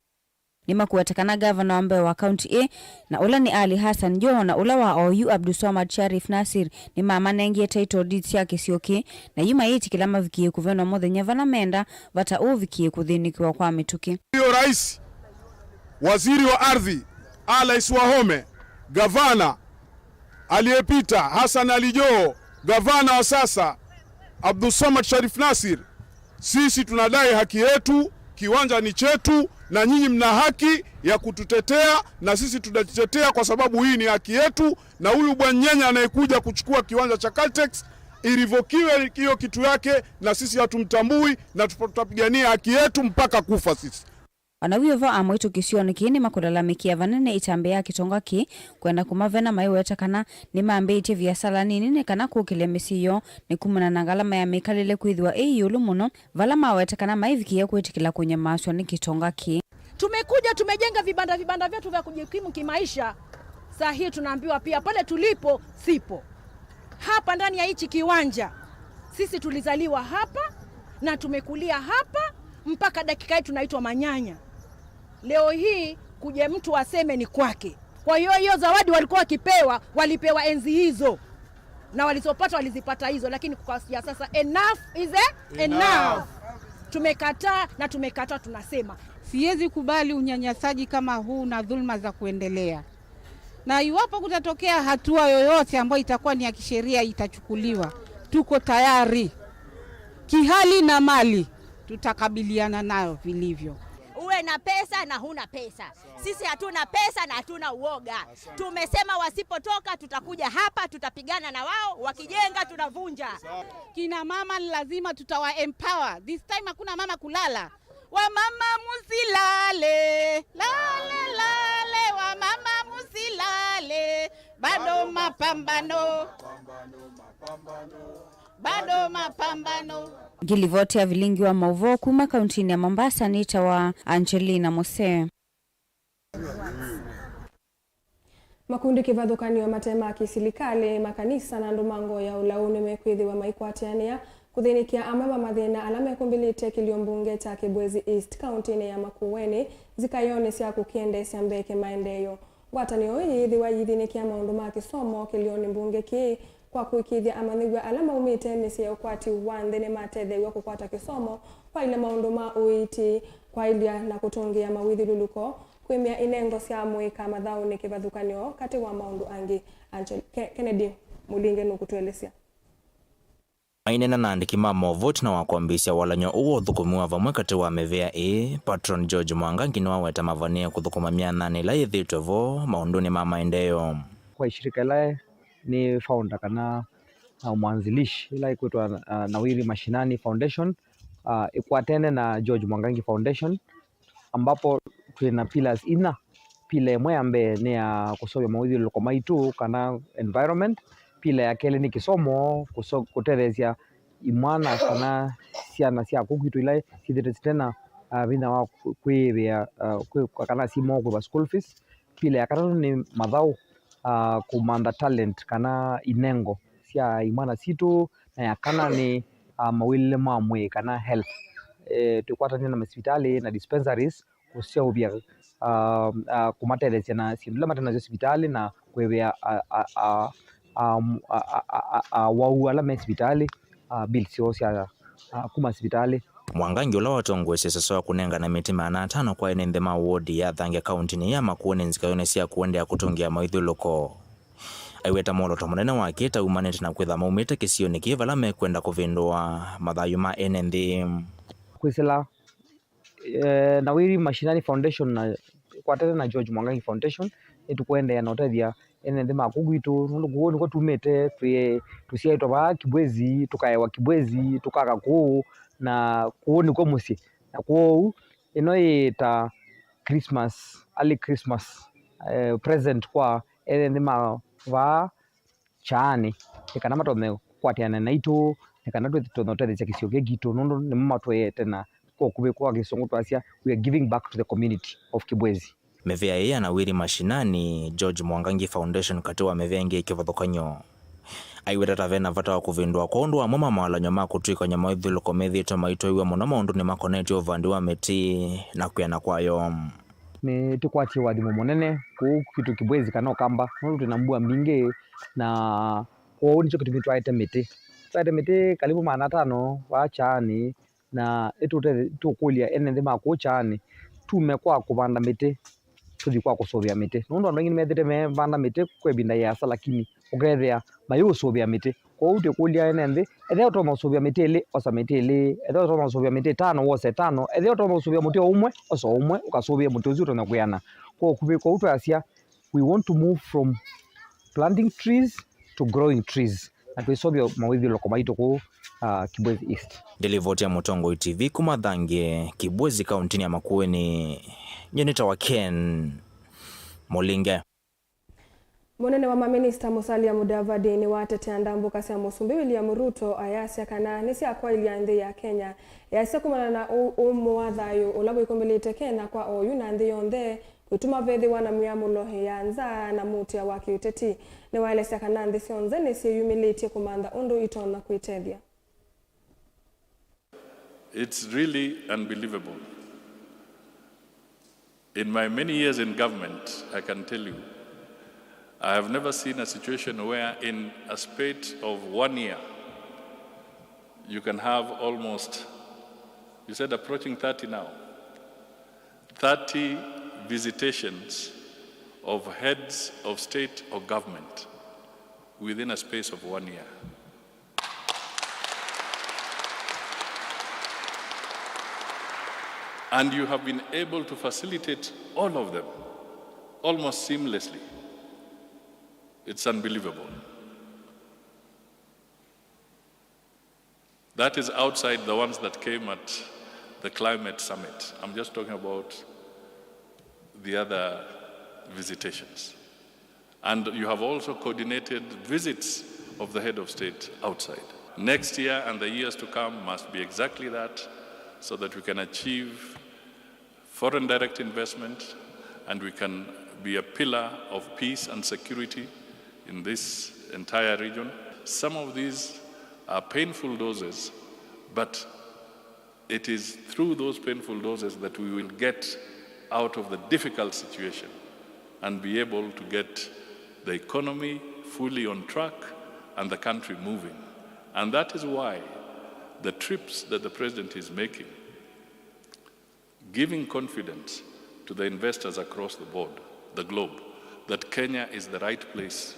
Nĩmakwete kana gavana wa mbee wa kaunti ĩ na ũla nĩ Ali Hassan Joho na ũla wa oyu Abdulswamad Sharif Nassir nĩmamanengie title deeds sya kĩsio kĩĩ, na yu mayĩtĩkĩla mavikĩĩe kũvenwa mũthenya vala menda vata ũvikĩĩe kũthĩnĩkĩwa kwa mĩtũkĩ. Huyo rais, waziri wa ardhi, Alice Wahome, gavana aliyepita, Hassan Ali Joho, gavana wa sasa, Abdulswamad Sharif Nassir, sisi tunadai haki yetu, kiwanja ni chetu, na nyinyi mna haki ya kututetea, na sisi tutajitetea kwa sababu hii ni haki yetu, na huyu bwanyenye anayekuja kuchukua kiwanja cha Caltex, irivokiwe hiyo kitu yake, na sisi hatumtambui, na tupa-, tutapigania haki yetu mpaka kufa sisi. O na wĩ o vo, amwe kĩsionĩ kĩĩ nĩmakũlalamĩkĩa vanene ĩtambya ya kĩtonga kĩĩ kwenda kũmavena, maiweta kana nĩmambĩĩtye viasala nini nĩ kana kũkĩlya mĩsyĩ yoo nĩ kumana na ngalama ya mĩkalĩle kwĩthĩwa ĩ ĩũlũ mũno, vala maweta kana maivikĩĩa kwĩtĩkĩla kũnyamaasw'a nĩ kĩtonga kĩĩ. Tumekuja, tumejenga vibanda, vibanda vyetu vya kujikimu kimaisha. Saa hii tunaambiwa pia pale tulipo sipo. Hapa ndani ya hichi kiwanja, sisi tulizaliwa hapa na tumekulia hapa, mpaka dakika hii tunaitwa manyanya. Leo hii kuje mtu aseme ni kwake. Kwa hiyo, hiyo zawadi walikuwa wakipewa, walipewa enzi hizo, na walizopata walizipata hizo, lakini kufikia sasa, enough is a enough. Enough. Tumekataa na tumekataa, tunasema. Siwezi kubali unyanyasaji kama huu na dhulma za kuendelea. Na iwapo kutatokea hatua yoyote ambayo itakuwa ni ya kisheria itachukuliwa, tuko tayari kihali na mali, tutakabiliana nayo vilivyo. Uwe na pesa na huna pesa, sisi hatuna pesa na hatuna uoga. Tumesema wasipotoka, tutakuja hapa, tutapigana na wao, wakijenga tunavunja. Kina mama ni lazima tutawa empower. This time hakuna mama kulala. Wamama musilale, lale, lale, wamama musilale, bado mapambano, bado mapambano. Ngilivoti ya vilingi wa mauvoo kuma kauntinĩ ya Mombasa nĩtawa Angelina Musee. Makundi kĩvathũkany'o mate ma kĩsilikalĩ, makanisa, na andũ ma ngoo ya ũlau nĩmekwĩthĩwa maikwatĩanĩa kũthĩnĩkĩa amwe ma mathĩna ala mekũmbĩlĩte kĩlio mbunge kya Kĩbwezi East, kauntinĩ ya Makueni, nzikayonĩ sya kũkĩendeesya mbee kĩmaendeeo. Ngwatanĩo ĩĩ yĩĩthĩwa yĩthĩnĩkĩa maũndũ ma kĩsomo kĩlionĩ mbunge kĩĩ, kwa kũĩkĩĩthya amanyĩw'a ala maumĩte mĩsyĩ ya ũkwati wa nthĩ nĩmatetheew'a kũkwata kĩsomo, kwaĩlya maũndũ ma ũiiti, kwaĩlya na kũtũngĩĩa mawĩthyũlũlũko, kwĩmĩa inengo sya mũika mathaũnĩ kĩvathũkany'o, katĩ wa maũndũ angĩ. Angel-, Ke-, Kennedy Mũlinge nũkũtũelesya. Maineena na andĩki ma maũvoo ĩtina wa kwambĩĩsya walany'o ũũ wa ũthũkũmi wa vamwe katĩ wa mĩvĩa ĩĩ, Patron George Mwangangi nĩwaweta mavanĩe kũthũkũma myanyanĩ ĩla yĩthĩĩtwe vo maũndũnĩ ma maendeeo. Kwa shirika ĩla nĩ founder kana, uh, mwanzilishi, ĩla ĩkwĩtwa, uh, Nawiri Mashinani Foundation, uh, ĩkwatene na George Mwangangi Foundation, ambapo twĩ na pillars inya. Pillar ĩmwe ya mbee nĩ ya kũseũvya mawĩthyũlũlũko maitũ kana environment. Pillar ya kelĩ nĩ kĩsomo, kũso-, kũtetheesya imwana kana syana sya kũu kwitũ ila syĩthĩĩtwe sitena, ah, vinya wa kwĩ-, kwĩyĩvĩa, ah, kwĩ-, kana syĩmwa kũĩva school fees. Pila ya katatũ nĩ mathaũ, ah, kũmantha talent kana inengo sya imwana sitũ, na ya kana nĩ, ah, mawĩlĩle ma mwĩĩ kana health. Eh, twĩkwatany'a na masivitalĩ na dispensaries kũseũvya, ah, ah, kũmatetheesya na syĩndũ ila mate nasyo sivitalĩ na kũĩvĩa, ah, ah, ah, ah, ah, ah, ah, ah, awau ala me sivitalĩ, ah, bill syoo sya, ah, kuma sivitalĩ. Mwangangi, ũla watongoesye sasa wa kũnengana mĩtĩ maana atano kwa ene nthĩ ma wodi ya Thange kauntinĩ ya Makueni nzikayonĩ sya kũendeea kũtũngĩa mawĩthyũlũko, aiweta mwolooto mũnene wake ta umanĩte na kwĩtha maumĩte kĩsionĩ kĩĩ vala mekwenda kũvĩndũa mathayũ ma ene nthĩ. Kwĩsĩla eh, Nawiri Mashinani Foundation na kwatene na George Mwangangi Foundation, nĩtũkũendeea na ũtethya ene nthĩ ma kũu kwitũ, nũndũ kũu nĩkw'o tumĩte, twĩ-, tũsyaĩtwe vaa Kibwezi, tũkaewa Kibwezi, tũkaka kũu, na kũu nĩkw'o mũsyĩ. Na kwoou, ĩno yĩ ta Christmas, early Christmas, eh, present kwa ene nthĩ ma vaa Kyaanĩ, nĩ kana matonye kũkwatĩana naitũ, nĩ kana tũtonye ũtetheesya kĩsio kĩĩ kitũ, nũndũ nĩmo matũete na kwa ũkuvĩ kwa Kĩsũngũ twasya, "We are giving back to the community of Kibwezi." Mĩvĩa ĩĩ ya Nawiri Mashinani, George Mwangangi Foundation katĩ wa mĩvĩa ĩngĩ ĩ kĩvathũkany'o. Aiweta ta ve na vata wa kũvĩndũa kwa ũndũ amwe ma mawalany'o ma kũtw'ĩkany'a mawĩthyũlũko methĩĩtwe maitwaĩw'a mũno maũndũnĩ makonetye ũvandi wa mĩtĩ na kwĩana kwayo. Nĩtũkwatie ũathimo mũnene kũu kwitũ Kibwezi kana Ũkamba, nũndũ twĩ na mbua mbingĩ, na kwoou nĩkyo kĩtumi twaete mĩtĩ. Twaete mĩtĩ karibu maana atano vaa Kyaanĩ, na ĩtũte-, tũkũlya ene nthĩ ma kũu Kyaanĩ tume kwa kũvanda mĩtĩ tũthi kwa kũsũvĩa mĩtĩ, nũndũ andũ aingĩ nĩmethĩĩte mevanda mĩtĩ kwa ĩvinda yĩasa, lakini ũkethĩa mayĩũsũvĩa mĩtĩ. Kwoou twĩkũlya ene nthĩ, ethĩwa ũtonya ũsũvĩa mĩtĩ ĩlĩ, osa mĩtĩ ĩlĩ. Ethĩwa ũtonya ũsũvĩa mĩtĩ ĩtano, wosa ĩtano. Ethĩwa ũtonya ũsũvĩa mũtĩ o ũmwe, osa o ũmwe, ũkasũvĩe mũtĩ ũsu ũtonya kwĩana. Kwa ũkuvĩ, kwoou twasya, we want to move from planting trees to growing trees, na twĩseũvya mawĩthyũlũko maitũ kũu, ah, Kibwezi East. Ndilivoti ya Mũtongoi T V kuma Thange, Kibwezi, kauntinĩ ya Makueni, nyie nĩtawa Ken Mũlinge. Mũnene wa maminista Musalia Mudavadi nĩwatetea ndambũka sya Mũsumbĩ William Ruto, ayasya kana nĩsyakwaĩlya nthĩ ya Kenya yasya kumana na ũ-, ũmũ wa thayũ ũla wĩkũmbĩlĩte Kenya kwa oyu na nthĩ yonthe, kwĩtuma vethĩwa na myamũlo ya nzaa na mũtĩa wa kĩũteti. Nĩwaelesya kana nthĩ syonthe nĩsyĩyumĩlĩtye kũmantha ũndũ itonya kwĩtethya. It's really unbelievable. In my many years in government, I can tell you, I have never seen a situation where in a spate of one year, you can have almost, you said approaching thirty now, thirty visitations of heads of state or government within a space of one year. And you have been able to facilitate all of them almost seamlessly. It's unbelievable. That is outside the ones that came at the climate summit. I'm just talking about the other visitations. And you have also coordinated visits of the head of state outside. Next year and the years to come must be exactly that, so that we can achieve foreign direct investment, and we can be a pillar of peace and security in this entire region. Some of these are painful doses, but it is through those painful doses that we will get out of the difficult situation and be able to get the economy fully on track and the country moving. And that is why the trips that the president is making giving confidence to the investors across the board, the globe, that Kenya is the right place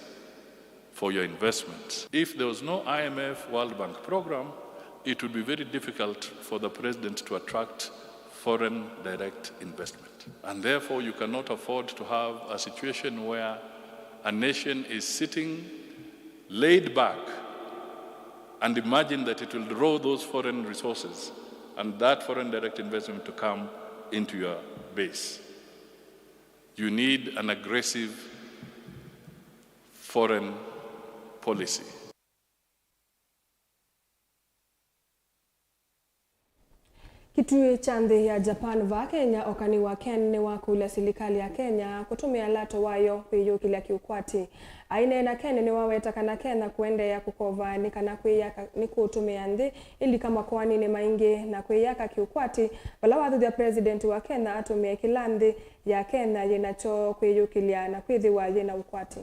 for your investments. If there was no I M F World Bank program, it would be very difficult for the president to attract foreign direct investment. And therefore, you cannot afford to have a situation where a nation is sitting laid back and imagine that it will draw those foreign resources and that foreign direct investment to come into your base. You need an aggressive foreign policy. Kĩtuĩ kya nthĩ ya Japan vaa Kenya, Okani wa Ken nĩwakũlya silikalĩ ya Kenya kũtũmĩa lato wayo kwĩyũkĩlya kĩũkwati. Aineena, Ken nĩwaweta kana Kenya kũendeea kũkova nĩ kana kwĩyaka nĩkũũtũmĩa nthĩ ĩlika makoaninĩ maingĩ na kwĩyaka kĩũkwati, vala wathuthya President wa Kenya atũmĩe kĩla nthĩ ya Kenya yĩ nakyo kwĩyũkĩlya na kwĩthĩwa yĩ na ũkwati.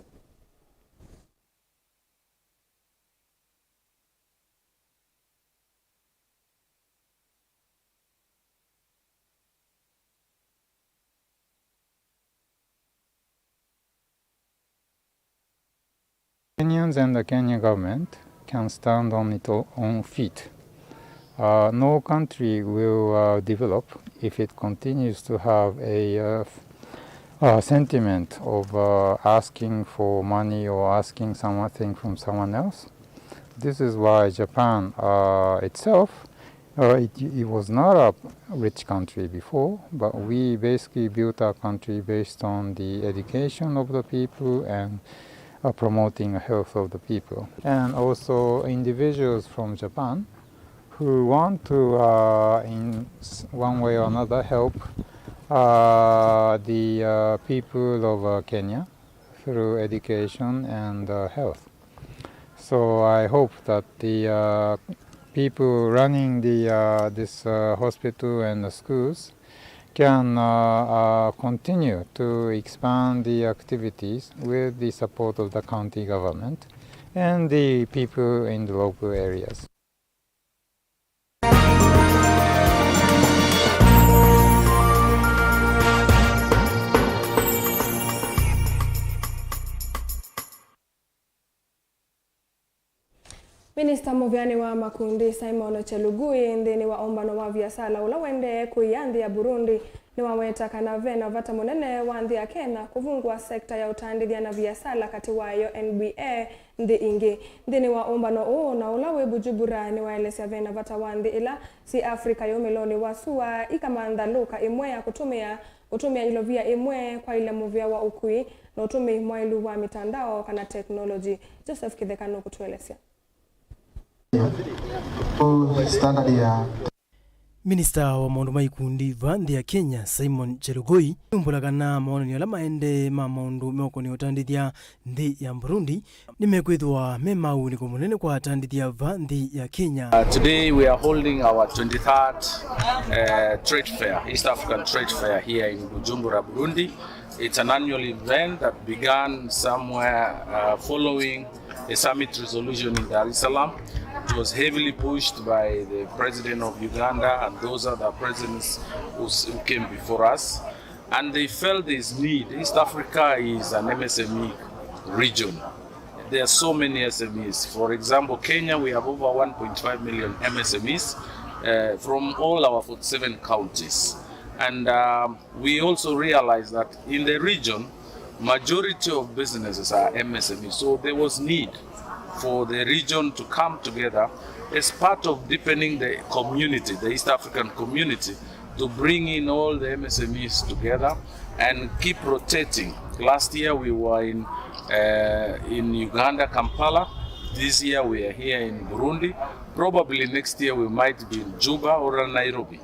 Kenyans and the Kenya government can stand on its own feet. Uh, no country will uh, develop if it continues to have a, uh, f- uh, sentiment of uh, asking for money or asking something from someone else. This is why Japan uh, itself, uh, it, it was not a rich country before, but we basically built our country based on the education of the people and uh, promoting the health of the people. And also individuals from Japan who want to, uh, in s- one way or another, help uh, the uh, people of uh, Kenya through education and uh, health. So I hope that the uh, people running the uh, this uh, hospital and the schools can uh, uh, continue to expand the activities with the support of the county government and the people in the local areas. Minista mũvĩanĩ wa makundi Simon Chelugui nthĩnĩ wa ũmbano wa viasala ũla ũendee kũia nthĩ ya Burundi nĩwaweta kana ve na vata mũnene wa nthĩ ya Kenya kũvungũa sekta ya ũtandĩthya na viasala katĩ wayo N B A nthĩ ingĩ. Nthĩnĩ wa ũmbano ũũ na ũla wĩ Bujumbura nĩwaelesya ve na vata wa nthĩ ila syĩ Africa yũmĩlonĩ wa sua ikamantha lũka ĩmwe ya kũtũmĩa kũtũmĩa ilovia ĩmwe kwaĩlya mũvĩa wa ũkui na ũtũmĩi mwaĩlu wa mitandao kana technology. Joseph Kĩtheka nũkũtũelesya. Standard ya Minista wa maũndũ ma ikundi vaa nthĩ ya Kenya, Simon Chelugui, nĩumbũla kana mawonany'o ala maendee ma maũndũ meũkonĩa ũtandĩthya nthĩ ya Burundi nĩmekwĩthĩwa me ma ũunĩko mũnene kwa atandĩthya vaa nthĩ ya Kenya. Uh, today we are holding our twenty-third uh, trade fair, East African Trade Fair here in Bujumbura, Burundi. It's an annual event that began somewhere uh, following a summit resolution in Dar es Salaam. It was heavily pushed by the president of Uganda and those other presidents who, who came before us. And they felt this need. East Africa is an M S M E region. There are so many S M Es. For example, Kenya, we have over one point five million M S M Es uh, from all our forty-seven counties. And um, we also realize that in the region, majority of businesses are M S M Es. So there was need for the region to come together as part of deepening the community, the East African community, to bring in all the M S M Es together and keep rotating. Last year we were in uh, in Uganda, Kampala. This year we are here in Burundi. Probably next year we might be in Juba or Nairobi.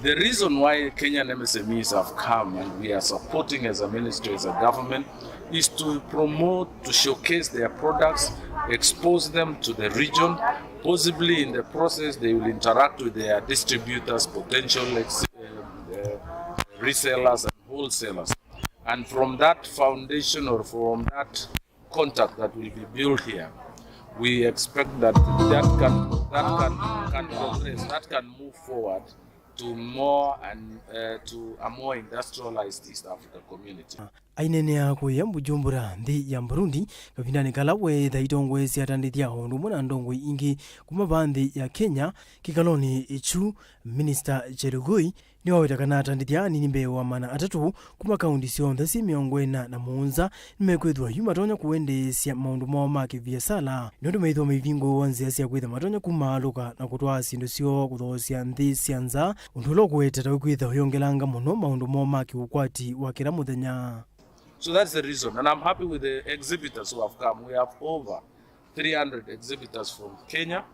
The reason why Kenyan M S M Es have come and we are supporting as a ministry, as a government, is to promote, to showcase their products, expose them to the region. Possibly in the process, they will interact with their distributors, potential ex- uh, uh, resellers, and wholesalers. And from that foundation or from that contact that will be built here, we expect that that can, that can, can progress, that can move forward to more and uh, to a more industrialized East Africa community. Aineenea kũya Bujumbura, nthĩ ya Burundi, kavindanĩ kala weetha itongoesya atandĩthya o ũndũ ũmwe na ndongoi ingĩ kuma vaa nthĩ ya Kenya kĩkalonĩ kyu, Minista Chelugui nĩwaweta kana atandĩthya anini mbee wa maana atatũ kuma kaunti syonthe syĩ mĩongo ĩna na mũonza nĩmekwĩthĩwa yu matonya kũendeesya maũndũ moo ma kĩviasala, nũndũ meĩthĩwa maivingũĩwa nzĩa sya kwĩtha matonya kumaalũka na kũtwaa syĩndũ syoo kũthoosya nthĩ sya nza, ũndũ ũla ũkũete ta wĩkwĩtha ũyongelanga mũno maũndũ moo ma kĩũkwati wa kĩla mũthenya. So that's the reason, and I'm happy with the exhibitors who have come. We have over three hundred exhibitors from Kenya,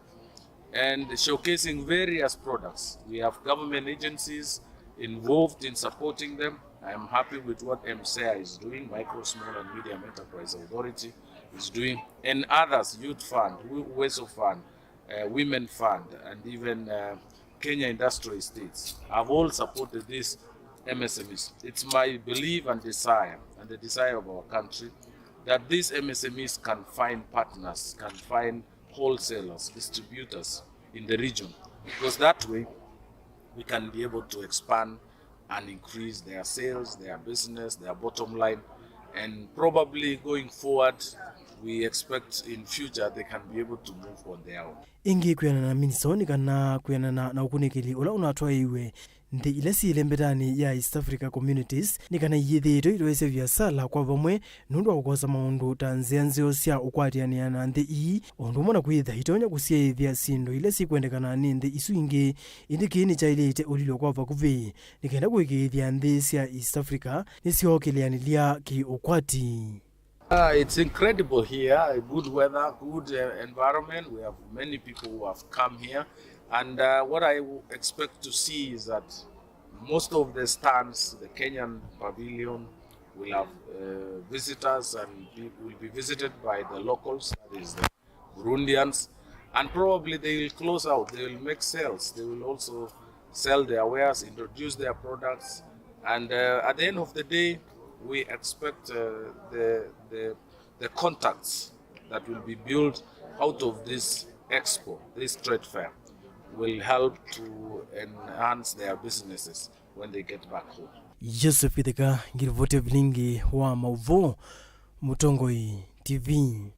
and showcasing various products. We have government agencies involved in supporting them. I am happy with what MSEA is doing, Micro, Small and Medium Enterprise Authority is doing, and others, Youth Fund, Wi-, Uwezo Fund, uh, Women Fund, and even uh, Kenya Industrial Estates have all supported these M S M Es. It's my belief and desire, and the desire of our country, that these M S M Es can find partners, can find wholesalers, distributors in the region, because that way we can be able to expand and increase their sales, their business, their bottom line, and probably going forward, we expect in future they can be able to move on their own. Ĩngĩ kwĩanana na Minson, nĩ kana kwĩanana na ũkunĩkĩli ũla ũnatwaĩiwe nthĩ ila syĩ ĩlembetanĩ ya East Africa Communities, nĩ kana iyĩthĩĩtwe itoesya viasala kwa vamwe nũndũ wa kũkosa maũndũ ta nzĩa nzeo sya ũkwatĩanĩa na nthĩ ii, o ũndũ ũmwe na kwĩtha itonya kũsyaĩthya syĩndũ ila syĩkwendekana nĩ nthĩ isu ingĩ. Ĩndĩ kĩĩ nĩkyaĩlĩte ũlilwa kwa vakuvĩ nĩ kenda kũĩkĩĩthya nthĩ sya East Africa nĩsyookĩlĩanĩlya kĩ-ũkwati. Ah, it's incredible here. Good weather, good uh, environment. We have many people who have come here, and uh, what I w- expect to see is that most of the stands, the Kenyan pavilion, will have uh, visitors and be, will be visited by the locals, that is the Burundians, and probably they will close out. They will make sales. They will also sell their wares, introduce their products, and uh, at the end of the day, we expect uh, the, the the contacts that will be built out of this expo, this trade fair, will help to enhance their businesses when they get back home. Joseph Itheka, ngirivoti ya vilingi wa mauvoo, Mũtongoi T V.